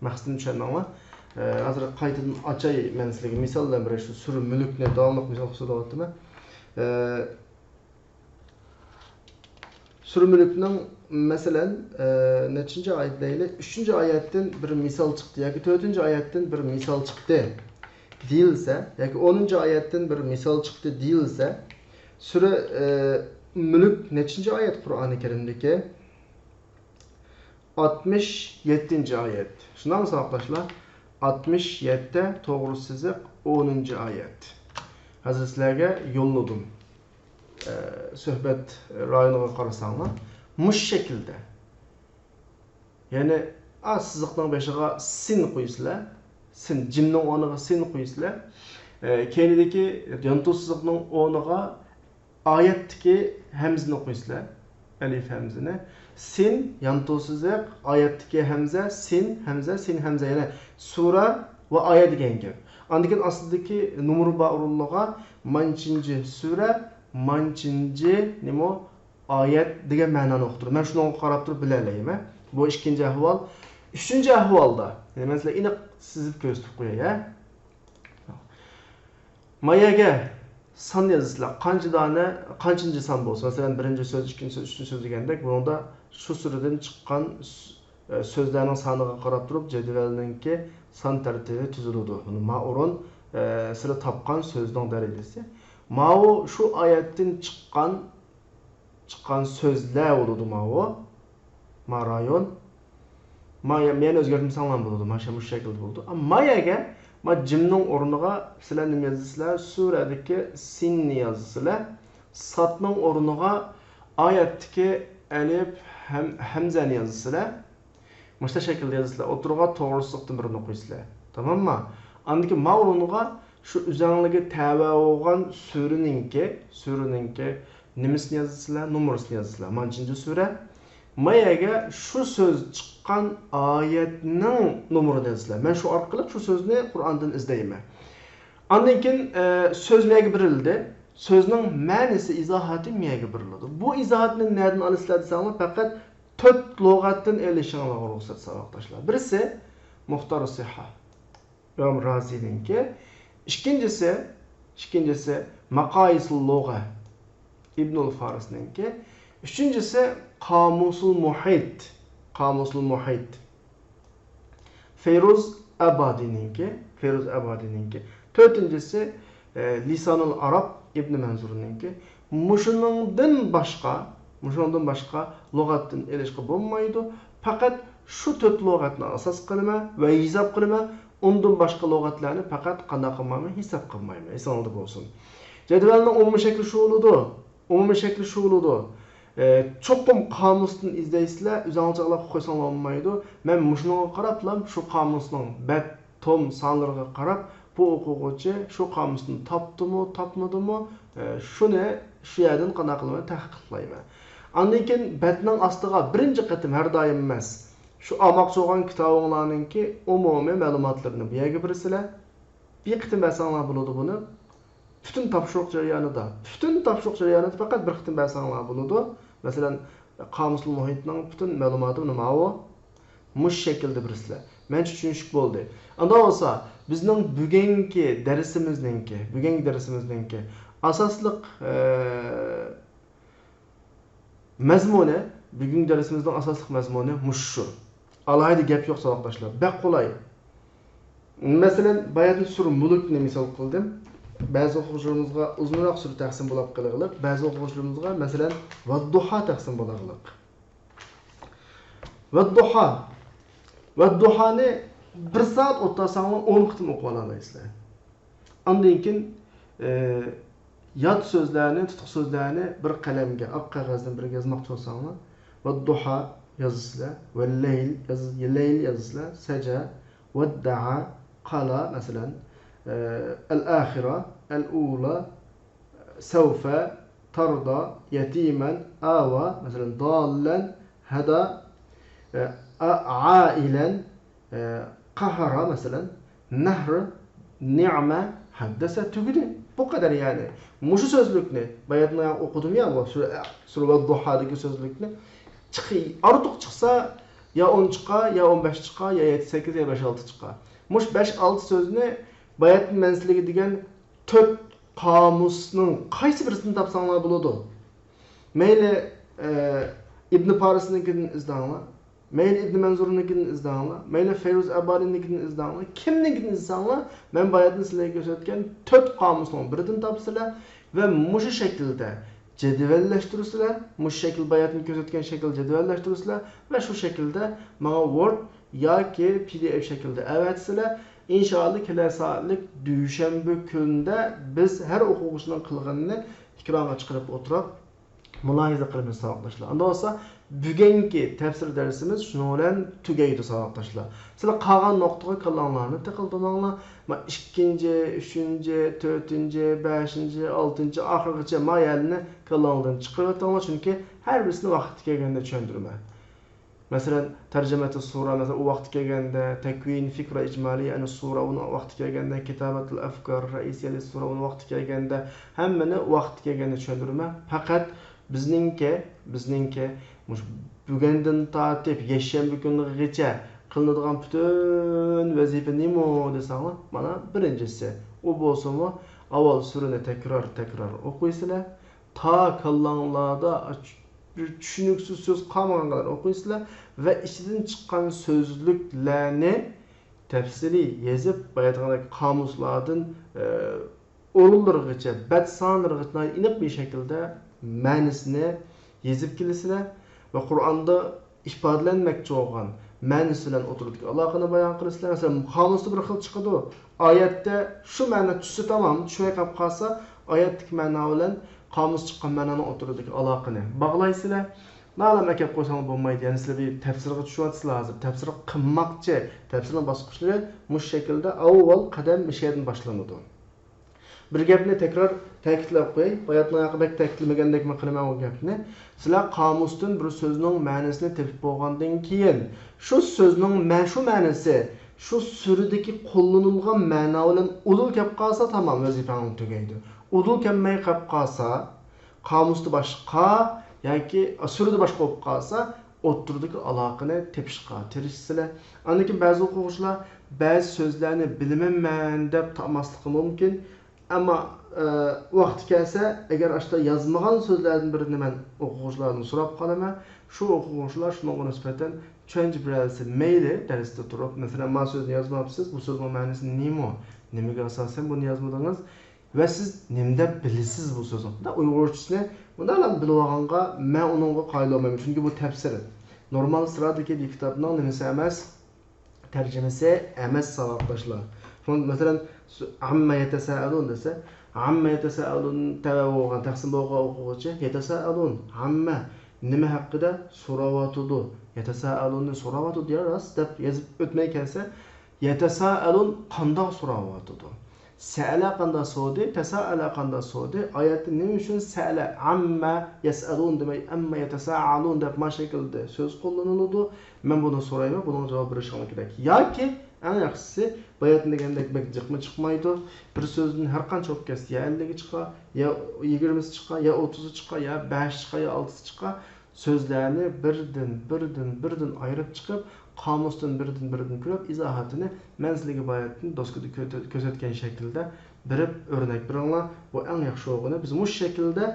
مەقسىتىنى چۈشەندىڭلار؟ ئە، ھازىر قايتىدىن ئاچاي مەن سىلەرگە مىسال بىلەن بېرەي، شۇ سۈرە مۈلۈكنى داۋاملىق مىسال قىلىپ سۆزلەۋاتىمەن. ئە، سۈرە مۈلۈكنىڭ، مەسىلەن، ئە، نەچچىنچى ئايەت دەيلى؟ ئۈچىنچى ئايەتتىن بىر مىسال چىقتى ياكى تۆتىنچى ئايەتتىن بىر مىسال چىقتى دېيىلسە، ياكى ئونىنچى ئايەتتىن بىر مىسال چىقتى دېيىلسە، سۈرە، ئە، مۈلۈك نەچچىنچى ئايەت قۇرئانى كەرىمدىكى؟ ئاتمىش يەتتىنچى ئايەت. شۇنداقمۇ ساۋاقداشلار؟ ئاتمىش يەتتە، توغرا سىزىق، ئونىنچى ئايەت. ھازىر سىلەرگە يوللىدىم. ئە، سۆھبەت رايونىغا قارىساڭلار، مۇشۇ شەكىلدە. يەنى، ئا، سىزىقنىڭ بېشىغا سىن قويىسىلەر. سىن، جىمنىڭ ئورنىغا سىن قويىسىلەر. ئە، كەينىدىكى يانتۇ سىزىقنىڭ ئورنىغا ئايەتتىكى ھەمزىنى ئوقۇيسىلەر. ئەلىف ھەمزىنى. سىن، يانتۇ سىزىق، ئايەتتىكى ھەمزە، سىن، ھەمزە، سىن، ھەمزە. يەنى سۈرە ۋە ئايەت دېگەن گەپ. ئاندىن كېيىن ئاستىدىكى نومۇر بار ئورۇنلىرىغا مانچىنچى سۈرە، مانچىنچى نېمە ئايەت دېگەن مەنانى ئۇقتۇرىدۇ. مەن شۇنىڭغا قاراپ تۇرۇپ بىلەلەيمەن. بۇ ئىككىنچى ئەھۋال. ئۈچىنچى ئەھۋالدا، يەنى مەن سىلەرگە ئېنىق سىزىپ كۆرسىتىپ قوياي، ھە؟ ما يەرگە سان يازىسىلەر، قانچە دانە، قانچىنچى سان بولسا، مەسىلەن، بىرىنچى سۆز، ئىككىنچى سۆز، ئۈچىنچى سۆز دېگەندەك، بۇنىڭدا شۇ سۈرىدىن چىققان س-، ئە، سۆزلەرنىڭ سانىغا قاراپ تۇرۇپ جەدۋەلنىڭكى سان تەرتىپى تۈزۈلىدۇ. مانا ما ئورۇن، ئە، سىلەر تاپقان سۆزنىڭ دەرىجىسى. ماۋۇ شۇ ئايەتتىن چىققان چىققان سۆزلەر بولىدۇ ماۋۇ. ما رايون. ما يە-، يەنە ئۆزگەرتمىسەڭلار بولىدۇ. مانا مۇشۇ شەكىلدە بولىدۇ. ئەمما ما يەرگە، ما جىمنىڭ ئورنىغا سىلەر نېمە يازىسىلەر؟ سۈرەدىكى سىننى يازىسىلەر. ساتنىڭ ئورنىغا ئايەتتىكى ئەلىپ ھەم-، ھەمزەنى يازىسىلەر. مۇشۇنداق شەكىلدە يازىسىلەر. ئوتتۇرىغا توغرا سىزىقتىن بىرنى ئوقۇيسىلەر. تاماممۇ؟ ئاندىن كېيىن ما ئورۇنغا شۇ ئۆزەڭلىكى تەۋە بولغان سۈرىنىڭكى، سۈرىنىڭكى نېمىسىنى يازىسىلەر؟ نومۇرىسىنى يازىسىلەر. مانچىنچى سۈرە؟ ما يەرگە شۇ سۆز چىققان ئايەتنىڭ نومۇرىنى يازىسىلەر. مەن شۇ ئارقىلىق شۇ سۆزنى قۇرئاندىن ئىزدەيمەن. ئاندىن كېيىن، ئە، سۆز ما يەرگە بېرىلدى. سۆزنىڭ مەنىسى، ئىزاھاتى ما يەرگە بېرىلىدۇ. بۇ ئىزاھاتنى نەدىن ئالىسىلەر دېسەڭلار، پەقەت تۆت لۇغەتتىن ئېلىشىڭلارغا رۇخسەت، ساۋاقداشلار. بىرسى مۇختارۇ سىھھا، ئىمام رازىنىڭكى. ئىككىنچىسى، ئىككىنچىسى ماقايىسۇل لۇغە، ئىبنۇل فارىسنىڭكى. ئۈچىنچىسى قامۇسۇل مۇھىت، قامۇسۇل مۇھىت. فەيرۇز ئابادىنىڭكى، فەيرۇز ئابادىنىڭكى. تۆتىنچىسى، ئە، لىسانۇل ئاراب ئىبنى مەنزۇرنىڭكى. مۇشۇنىڭدىن باشقا، مۇشۇنىڭدىن باشقا لۇغەتتىن ئېلىشقا بولمايدۇ. پەقەت شۇ تۆت لۇغەتنى ئاساس قىلىمەن ۋە ھېساب قىلىمەن. ئۇندىن باشقا لۇغەتلەرنى پەقەت قانداق قىلمايمەن؟ ھېساب قىلمايمەن. ئېسىڭلاردا بولسۇن. جەدۋەلنىڭ ئومۇمىي شەكلى شۇ بولىدۇ. ئومۇمىي شەكلى شۇ بولىدۇ. ئە، چوقۇم قامۇستىن ئىزدەيسىلەر، ئۆزەڭلارچە ئالاقە قويساڭلار بولمايدۇ. مەن مۇشۇنىڭغا قاراپلا، شۇ قامۇسنىڭ بەت، توم سانلىرىغا قاراپ، بۇ ئوقۇغۇچى شۇ قامۇسنى تاپتىمۇ، تاپمىدىمۇ، ئە، شۇنى شۇ يەردىن قانداق قىلىمەن تەھقىقلەيمەن. ئاندىن كېيىن بەتنىڭ ئاستىغا بىرىنچى قېتىم، ھەر دائىم ئەمەس، شۇ ئالماقچى بولغان كىتابىڭلارنىڭكى ئومۇمىي مەلۇماتلىرىنى بۇ يەرگە بېرىسىلەر. بىر قېتىم بەرسەڭلار بولىدۇ بۇنى. پۈتۈن تاپشۇرۇق جەريانىدا، پۈتۈن تاپشۇرۇق جەريانىدا پەقەت بىر قېتىم بەرسەڭلار بولىدۇ. مەسىلەن، قامۇسۇل مۇھىتنىڭ پۈتۈن مەلۇماتى مانا ماۋۇ. مۇشۇ شەكىلدە بىرسىلەر. مەنچە چۈشىنىشلىك بولدى. ئاندا بولسا، بىزنىڭ بۈگۈنكى دەرسىمىزنىڭكى، بۈگۈنكى دەرسىمىزنىڭكى ئاساسلىق، ئە، مەزمۇنى، بۈگۈنكى دەرسىمىزنىڭ ئاساسلىق مەزمۇنى مۇشۇ. ئالاھىدە گەپ يوق، ساۋاقداشلار. بەك قولاي. مەسىلەن، باياتىن سۈرە مۇلۇكنى مىسال قىلدىم. بەزى ئوقۇغۇچىلىرىمىزغا ئۇزۇنراق سۈرە تەقسىم بولاپ قېلىغلىق، بەزى ئوقۇغۇچىلىرىمىزغا، مەسىلەن، ۋەددۇھا تەقسىم بولاغلىق. ۋەددۇھا. ۋەددۇھانى بىر سائەت ئولتۇرساڭلار ئون قېتىم ئوقۇۋالالايسىلەر. ئاندىن كېيىن، ئى، يات سۆزلەرنى، تۇتۇق سۆزلەرنى بىر قەلەمگە، ئاق قەغەزدىن بىرگە يازماقچى بولساڭلار، ۋەددۇھا يازىسىلەر، ۋەللەيل ياز-، لەيل يازىسىلەر، سەجە، ۋەددەئە، قالا، مەسىلەن، ئى، ئەل-ئاخىرە، ئەل-ئۇلا، سەۋفە، تاردا، يەتىمەن، ئاۋا، مەسىلەن، داللەن، ھەدا، ئە، ئا-، ئائىلەن، ئە، قەھەرا، مەسىلەن، نەھر، نىئمە، ھەددەسە، تۈگىدى. بۇ قەدەر، يەنى. مۇشۇ سۆزلۈكنى باياتىن ئوقۇدۇم يا، بۇ سۈرە، سۈرە ۋەددۇھادىكى سۆزلۈكنى. چىق-، ئارتۇق چىقسا، يا ئون چىقا، يا ئون بەش چىقا، يا يەتتە، سەككىز، يا بەش، ئالتە چىقا. مۇشۇ بەش، ئالتە سۆزنى باياتىن مەن سىلەرگە دېگەن تۆت قامۇسنىڭ قايسى بىرسىدىن تاپساڭلار بولىدۇ. مەيلى، ئە، ئىبن پارىسنىڭكىدىن ئىزدەڭلار، مەيلى ئىبن مەنزۇرنىڭكىدىن ئىزدەڭلار، مەيلى فەيرۇز ئەبانىنىڭكىدىن ئىزدەڭلار، كىمنىڭكىدىن ئىزدەڭلار، مەن باياتىن سىلەرگە كۆرسەتكەن تۆت قامۇسنىڭ بىرىدىن تاپىسىلەر ۋە مۇشۇ شەكىلدە جەدۋەللەشتۈرسىلەر، مۇشۇ شەكىل باياتىن كۆرسەتكەن شەكىل جەدۋەللەشتۈرسىلەر ۋە شۇ شەكىلدە ماڭا ۋورد ياكى پى دى ئېف شەكلىدە ئەۋەتسىلەر. ئىنشائاللا، كېلەر سائەتلىك دۈشەنبە كۈنىدە بىز ھەر ئوقۇغۇچىنىڭ قىلغىنىنى ئېكرانغا چىقىرىپ ئولتۇراپ مۇلاھىزە قىلىمىز، ساۋاقداشلار. ئاندا بولسا، بۈگۈنكى تەپسىر دەرسىمىز شۇنىڭ بىلەن تۈگەيدۇ، ساۋاقداشلار. سىلەر قالغان نۇقتىغا كاللاڭلارنى تېقىلدۇرماڭلار. ما ئىككىنچى، ئۈچىنچى، تۆتىنچى، بەشىنچى، ئالتىنچى، ئاخىرغىچە ما يەرنى كاللاڭلاردىن چىقىرىۋېتىڭلار، چۈنكى ھەر بىرسىنى ۋاقتى كەلگەندە چۈشەندۈرىمەن. مەسىلەن، تەرجىمەتۇ سۇرە، مەسىلەن، ئۇ ۋاقتى كەلگەندە، تەكۋىن، فىكرە ئىجمالىيە، يەنى سۇرە، ئۇنىڭ ۋاقتى كەلگەندە، كىتابەتۇل ئەفكار رەئىسىيە لىسسۇرە، ئۇنىڭ ۋاقتى كەلگەندە، ھەممىنى ۋاقتى كەلگەندە چۈشەندۈرىمەن. پەقەت بىزنىڭكى، بىزنىڭكى مۇشۇ بۈگۈندىن تارتىپ يەكشەنبە كۈنىگىچە قىلىنىدىغان پۈتۈن ۋەزىپە نېمە دېسەڭلار، مانا، بىرىنچىسى، ئۇ بولسىمۇ، ئاۋۋال سۈرىنى تەكرار، تەكرار ئوقۇيسىلەر. تا كاللاڭلاردا بىر چۈشىنىكسىز سۆز قالمىغان قەدەر ئوقۇيسىلەر ۋە ئىچىدىن چىققان سۆزلۈكلەرنى تەپسىلىي يېزىپ، باياتىنقىدەك قامۇسلاردىن، ئە، ئورۇنلىرىغىچە، بەت سانلىرىغىچە ئېنىق بىر شەكىلدە مەنىسىنى يېزىپ كېلىسىلەر ۋە قۇرئاندا ئىپادىلەنمەكچى بولغان مەنىسى بىلەن ئوتتۇرىدىكى ئالاقىنى بايان قىلىسىلەر. مەسىلەن، قامۇستا بىر خىل چىقىدۇ. ئايەتتە شۇ مەنە چۈشسە تامام، چۈشمەي قېلىپ قالسا، ئايەتتىكى مەنا بىلەن قامۇستا چىققان مەنانىڭ ئوتتۇرىدىكى ئالاقىنى باغلايسىلەر. مەلۇم ئەكەپ قويساڭلار بولمايدۇ. يەنى سىلەر بىر تەپسىرغا چۈشۈۋاتىسىلەر ھازىر. تەپسىر قىلماقچى. تەپسىرنىڭ باسقۇچلىرى مۇشۇ شەكىلدە، ئاۋۋال قەدەم مۇشۇ يەردىن باشلىنىدۇ. بىر گەپنى تەكرار تەكىتلەپ قوياي، باياتىنقى بەك تەكىتلىمىگەندەكمۇ قىلىمەن ئۇ گەپنى. سىلەر قامۇستىن بىر سۆزنىڭ مەنىسىنى تېپىپ بولغاندىن كېيىن، شۇ سۆزنىڭ مە-، شۇ مەنىسى، شۇ سۈرىدىكى قوللىنىلغان مەنا بىلەن ئۇدۇل كەپ قالسا، تامام، ۋەزىپەڭ تۈگەيدۇ. ئۇدۇل كەلمەي قاپ قالسا، قامۇستا باشقا ياكى سۈرىدە باشقا بولۇپ قالسا، ئوتتۇرىدىكى ئالاقىنى تېپىشقا تىرىشىسىلەر. ئاندىن كېيىن بەزى ئوقۇغۇچىلار بەزى سۆزلەرنى بىلىمەنمەن دەپ تاپماسلىقى مۇمكىن. ئەمما، ئە، ۋاقتى كەلسە، ئەگەر ئاشتا يازمىغان سۆزلەردىن بىرىنى مەن ئوقۇغۇچىلاردىن سوراپ قالىمەن، شۇ ئوقۇغۇچىلار شۇنىڭغا نىسبەتەن چۈشەنچە بېرەلىسە، مەيلى، دەرستە تۇرۇپ، مەسىلەن، ما سۆزنى يازماپسىز، بۇ سۆزنىڭ مەنىسى نېمە؟ نېمىگە ئاساسەن بۇنى يازمىدىڭىز؟ ۋە سىز نېمە دەپ بىلىسىز بۇ سۆزنى؟ مۇنداق ئۇيغۇرچىسىنى مۇنداقلا بىلىۋالغانغا مەن ئۇنىڭغا قايىل بولمايمەن، چۈنكى بۇ تەپسىر. نورمال سىرادىكى بىر كىتابنىڭ نېمىسى ئەمەس؟ تەرجىمىسى ئەمەس، ساۋاقداشلار. شۇڭا، مەسىلەن، سۇ-، ئەممە يەتەسائەلۇن دېسە، ئەممە يەتەسائەلۇن تەۋە بولغان، تەقسىم بولغان ئوقۇغۇچى، يەتەسائەلۇن، ئەممە، نېمە ھەققىدە سوراۋاتىدۇ؟ يەتەسائەلۇننى سوراۋاتىدۇ يا راست دەپ يېزىپ ئۆتمەي كەلسە، يەتەسائەلۇن قانداق سوراۋاتىدۇ؟ سەئەلە قانداق سورىدى؟ تەسائەلە قانداق سورىدى؟ ئايەتتە نېمە ئۈچۈن سەئەلە، ئەممە يەسئەلۇن دېمەي، ئەممە يەتەسائەلۇن دەپ ما شەكىلدە سۆز قوللىنىلىدۇ؟ مەن بۇنى سورايمەن، بۇنىڭغا جاۋاب بېرىشىڭلار كېرەك. ياكى ئەڭ ياخشىسى، باياتىن دېگەندەك بەك جىقمۇ چىقمايدۇ. بىر سۆزدىن ھەر قانچە بولۇپ كەتسە، يا ئەللىكى چىقار، يا يىگىرمىسى چىقار، يا ئوتتۇزى چىقار، يا بەشى چىقار، يا ئالتىسى چىقار. سۆزلەرنى بىردىن، بىردىن، بىردىن ئايرىپ چىقىپ، قامۇستىن بىردىن، بىردىن كۆرۈپ، ئىزاھاتىنى مەن سىلەرگە باياتىن دوسكىدا كۆ-، كۆرسەتكەن شەكىلدە بېرىپ ئۆرنەك بېرىڭلار. بۇ ئەڭ ياخشى بولغىنى. بىز مۇشۇ شەكىلدە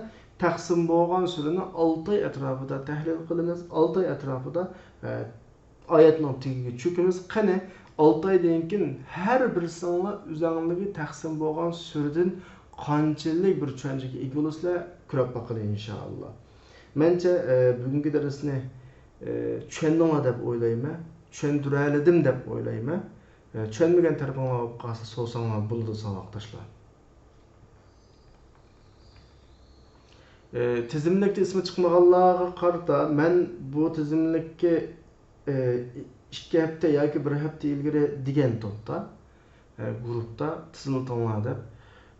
تەقسىم بولغان سۈرىنى ئالتە ئاي ئەتراپىدا تەھلىل قىلىمىز. ئالتە ئاي ئەتراپىدا، ئە، ئايەتنىڭ تېگىگە چۆكىمىز. قېنى، ئالتە ئايدىن كېيىن ھەر بىرسىڭلار ئۆزەڭلىگە تەقسىم بولغان سۈرىدىن قانچىلىك بىر چۈشەنچىگە ئىگە بولىسىلەر، كۆرۈپ باقىلى، ئىنشائاللا. مەنچە، ئە، بۈگۈنكى دەرسنى، ئە، چۈشەندىڭلار دەپ ئويلايمەن. چۈشەندۈرەلىدىم دەپ ئويلايمەن. ئە، چۈشەنمىگەن تەرىپىڭلار بولۇپ قالسا، سورىساڭلار بولىدۇ، ساۋاقداشلار. ئى، تىزىملىكتە ئىسمى چىقمىغانلارغا قارىتا، مەن بۇ تىزىملىككە، ئى، ئىككى ھەپتە ياكى بىر ھەپتە ئىلگىرى دېگەنتۇق، ئى، گۇرۇپتا تىزىملىتىڭلار دەپ.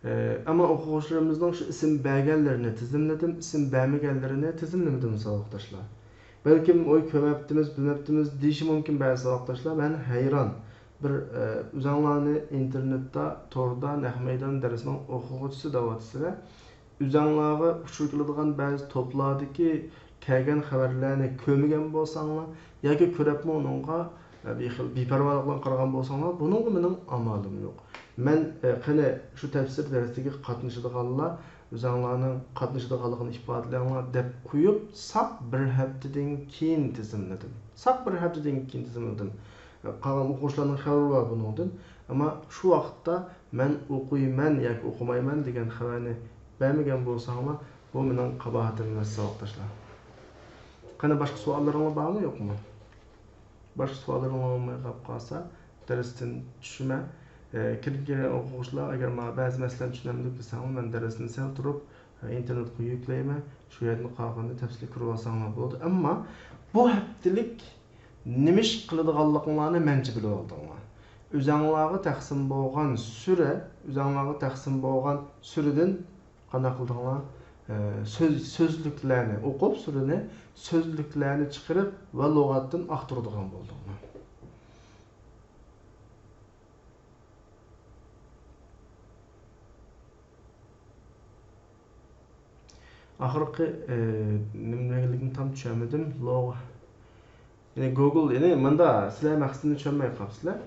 ئى، ئەمما ئوقۇغۇچىلىرىمىزنىڭ شۇ ئىسىم بەرگەنلىرىنى تىزىملىدىم، ئىسىم بەرمىگەنلىرىنى تىزىملىمىدىم، ساۋاقداشلار. بەلكىم، ۋاي، كۆرمەپتىمىز، بىلمەپتىمىز دېيىشى مۇمكىن بەزى ساۋاقداشلار. مەن ھەيران. بىر، ئە، ئۆزەڭلارنى ئىنتېرنېتتا، توردا نەق مەيدان دەرسنىڭ ئوقۇغۇچىسى دەۋاتىسىلەر. ئۆزەڭلارغا ئۇچۇر كېلىدىغان بەزى توپلاردىكى كەلگەن خەۋەرلەرنى كۆرمىگەن بولساڭلار ياكى كۆرۈپمۇ ئۇنىڭغا، ئە، بىخىل، بىپەرۋالىق بىلەن قارىغان بولساڭلار، بۇنىڭغا مېنىڭ ئامالىم يوق. مەن، ئە، قېنى شۇ تەپسىر دەرسىگە قاتنىشىدىغانلار ئۆزەڭلارنىڭ قاتنىشىدىغانلىقىنى ئىپادىلەڭلار دەپ قويۇپ، ساق بىر ھەپتىدىن كېيىن تىزىملىدىم. ساق بىر ھەپتىدىن كېيىن تىزىملىدىم. قالغان ئوقۇغۇچىلارنىڭ خەۋىرى بار بۇنىڭدىن. ئەمما شۇ ۋاقىتتا مەن ئوقۇيمەن ياكى ئوقۇمايمەن دېگەن خەۋەرنى بەرمىگەن بولساڭلار، بۇ مېنىڭ قاباھىتىم ئەمەس، ساۋاقداشلار. قېنى، باشقا سوئاللىرىڭلار بارمۇ، يوقمۇ؟ باشقا سوئاللىرىڭلار بولماي قاپ قالسا، دەرستىن چۈشىمەن. ئە، كىرگەن ئوقۇغۇچىلار، ئەگەر ماڭا بەزى مەسىلىلەرنى چۈشىنەلمىدىم دېسەڭلار، مەن دەرستىن سەل تۇرۇپ، ئە، ئىنتېرنېتقا يۈكلەيمەن. شۇ يەردىن قالغىنىنى تەپسىلىي كۆرۈۋالساڭلار بولىدۇ. ئەمما بۇ ھەپتىلىك نېمە ئىش قىلىدىغانلىقىڭلارنى مەنچە بىلىۋالدىڭلار. ئۆزەڭلارغا تەقسىم بولغان سۈرە، ئۆزەڭلارغا تەقسىم بولغان سۈرىدىن قانداق قىلدىڭلار؟ ئە، سۆز، سۆزلۈكلەرنى ئوقۇپ، سۈرىنى، سۆزلۈكلەرنى چىقىرىپ ۋە لۇغەتتىن ئاختۇرىدىغان بولدۇڭلار. ئاخىرقى، ئى، نېمە دېگەنلىكىنى تام چۈشەنمىدىم. لوغ-، يەنى گوگل، يەنى مۇندا سىلەر مەقسىتىمنى چۈشەنمەي قاپسىلەر.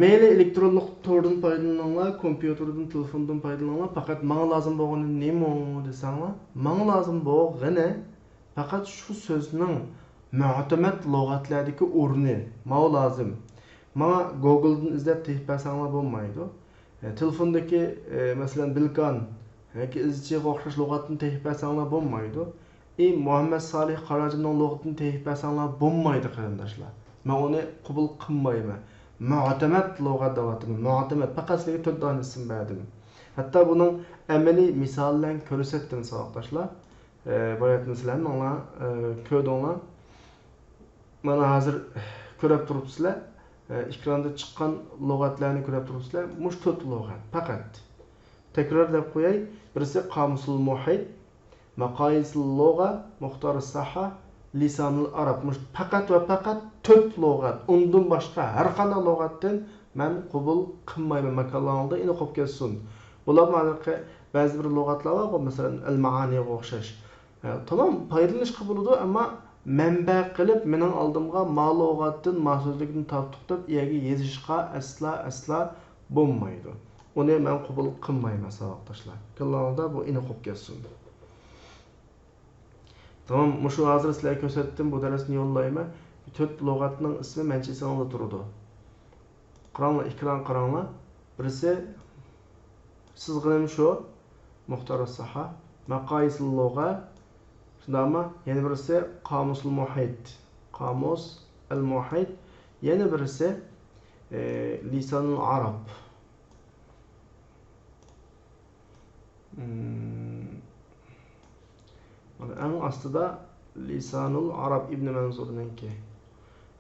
مەيلى ئېلېكترونلۇق توردىن پايدىلىنىڭلار، كومپيۇتېردىن، تېلېفوندىن پايدىلىنىڭلار، پەقەت ماڭا لازىم بولغىنى نېمە دېسەڭلار، ماڭا لازىم بولغىنى پەقەت شۇ سۆزنىڭ مۇئتەمەت لۇغەتلەردىكى ئورنى، ماۋۇ لازىم. ماڭا گوگلدىن ئىزدەپ تېپىپ بەرسەڭلار بولمايدۇ. ئە، تېلېفوندىكى، ئە، مەسىلەن، بىلكان ياكى ئىزچىغا ئوخشاش لۇغەتتىن تېپىپ بەرسەڭلار بولمايدۇ. ئى، مۇھەممەد سالىھ قاراجىمنىڭ لۇغىتىنى تېپىپ بەرسەڭلار بولمايدۇ، قېرىنداشلار. مەن ئۇنى قوبۇل قىلمايمەن. مۇئتەمەت لۇغەت دەۋاتىمەن. مۇئتەمەت. پەقەت سىلەرگە تۆت دانە ئىسىم بەردىم. ھەتتا بۇنىڭ ئەمەلىي مىسالى بىلەن كۆرسەتتىم، ساۋاقداشلار. ئە، باياتىن سىلەر ماڭا، ئە، كۆردۈڭلار. مانا ھازىر كۆرۈپ تۇرۇپسىلەر، ئە، ئېكراندا چىققان لۇغەتلەرنى كۆرۈپ تۇرۇپسىلەر. مۇشۇ تۆت لۇغەت پەقەت. تەكرار دەپ قوياي، بىرسى قامۇسۇل مۇھىت، ماقايىسىل لۇغە، مۇختار ساھا، لىسانۇل ئەرەب. مۇشۇ پەقەت ۋە پەقەت تۆت لۇغەت. ئۇندىن باشقا ھەر قانداق لۇغەتتىن مەن قوبۇل قىلمايمەن. ماكانلاڭلاردا ئېنىق قويۇپ كەتسۇن. بۇلار مانا بەزى بىر لۇغەتلەر بارغۇ، مەسىلەن، ئەل مائانىغا ئوخشاش. ھە، تامام پايدىلىنىشقا بولىدۇ، ئەمما مەنبە قىلىپ مېنىڭ ئالدىمغا ما لۇغەتتىن، ما سۆزلۈكتىن تارتۇق دەپ يەرگە يېزىشقا ئەسلا، ئەسلا بولمايدۇ. ئۇنى مەن قوبۇل قىلمايمەن، ساۋاقداشلار. كاللاڭلاردا بۇ ئېنىق بولۇپ كەتسۇن. تامام، مۇشۇ ھازىر سىلەرگە كۆرسەتتىم، بۇ دەرسنى يوللايمەن. تۆت لۇغەتنىڭ ئىسمى مەنچە ئېسىڭىزدە تۇرىدۇ. قاراڭلار، ئېكران قاراڭلار. بىرسى سىزغىنىم شۇ، مۇختار ساھا، ماقايىسىل لۇغە، شۇنداقمۇ؟ يەنە بىرسى قامۇسۇل مۇھىت، قامۇس ئەل مۇھىت، يەنە بىرسى، ئى، لىسانۇل ئەرەب. مم. مانا ئەڭ ئاستىدا لىسانۇل ئەرەب ئىبنى مەنزۇرنىڭكى.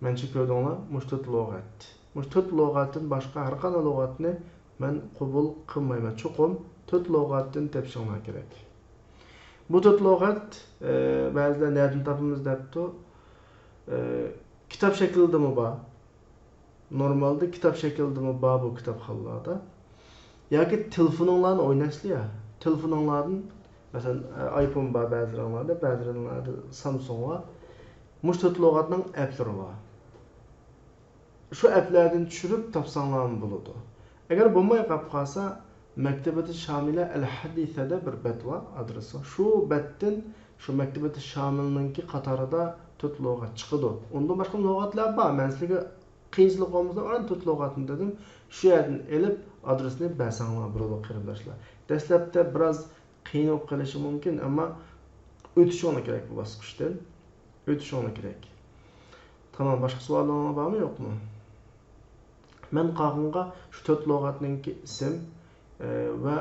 مەنچە كۆردۈڭلار، مۇشۇ تۆت لۇغەت. مۇشۇ تۆت لۇغەتتىن باشقا ھەر قانداق لۇغەتنى مەن قوبۇل قىلمايمەن. چوقۇم تۆت لۇغەتتىن تېپىشىڭلار كېرەك. بۇ تۆت لۇغەت، ئى، بەزىلەر نەدىن تاپىمىز دەپتۇ. ئى، كىتاب شەكلىدىمۇ بار. نورمالدا كىتاب شەكلىدىمۇ بار بۇ كىتابخانىلاردا. ياكى تېلېفونۇڭلارنى ئوينايسىلەر يا. تېلېفونۇڭلاردىن، مەسىلەن، ئايفون بار بەزىلەرلەردە، بەزىلەرلەردە سامسۇڭ بار. مۇشۇ تۆت لۇغەتنىڭ ئەپلىرى بار. شۇ ئەپلەردىن چۈشۈرۈپ تاپساڭلارمۇ بولىدۇ. ئەگەر بولماي قاپ قالسا، مەكتىبىتى شامىلە ئەل ھەدىسەدە بىر بەت بار، ئادرېسى. شۇ بەتتىن شۇ مەكتىبىتى شامىلنىڭكى قاتارىدا تۆت لۇغەت چىقىدۇ. ئۇندىن باشقا لۇغەتلەر بار. مەن سىلەرگە قىيىنچىلىق بولمىسا، ئانا تۆت لۇغەتنى دېدىم. شۇ يەردىن ئېلىپ ئادرېسنى بەرسەڭلار بولىدۇ، قېرىنداشلار. دەسلەپتە بىراز قىيىن بولۇپ قېلىشى مۇمكىن، ئەمما ئۆتۈشۈڭلار كېرەك بۇ باسقۇچتىن. ئۆتۈشۈڭلار كېرەك. تامام، باشقا سوئالىڭلار بارمۇ، يوقمۇ؟ مەن قالغىنىغا شۇ تۆت لۇغەتنىڭكى ئىسىم، ئە، ۋە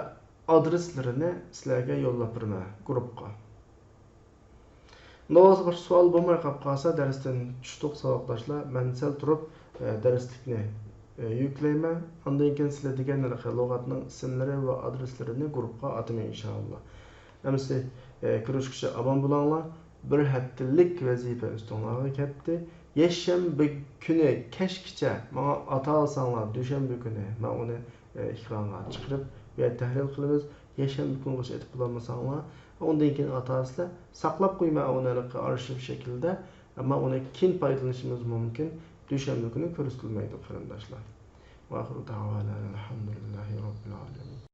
ئادرېسلىرىنى سىلەرگە يوللاپ بېرىمەن گۇرۇپقا. ئۇنداق بولسا، باشقا سوئال بولماي قاپ قالسا، دەرستىن چۈشتۇق، ساۋاقداشلار. مەن سەل تۇرۇپ، ئە، دەرسلىكنى، ئە، يۈكلەيمەن. ئاندىن كېيىن سىلەر دېگەن ھېلىقى لۇغەتنىڭ ئىسىملىرى ۋە ئادرېسلىرىنى گۇرۇپقا ئاتىمەن، ئىنشائاللا. ئەمىسە، ئە، كۆرۈشكىچە ئامان بولۇڭلار. بىر ھەپتىلىك ۋەزىپە ئۈستۈڭلارغا كەتتى. يەكشەنبە كۈنى كەچكىچە ماڭا ئاتالىساڭلار، دۈشەنبە كۈنى مەن ئۇنى، ئە، ئېكرانغا چىقىرىپ، بۇ يەردە تەھلىل قىلىمىز. يەكشەنبە كۈنىگىچە ئېتىپ بولالمىساڭلار، ئۇندىن كېيىن ئاتاسىلەر. ساقلاپ قويمەن ئۇنى ھېلىقى ئارشىپ شەكلىدە، ئەمما ئۇنى كېيىن پايدىلىنىشىمىز مۇمكىن. دۈشەنبە كۈنى كۆرسىتىلمەيدۇ، قېرىنداشلار. وآخر دعوانا أن الحمد لله رب العالمين.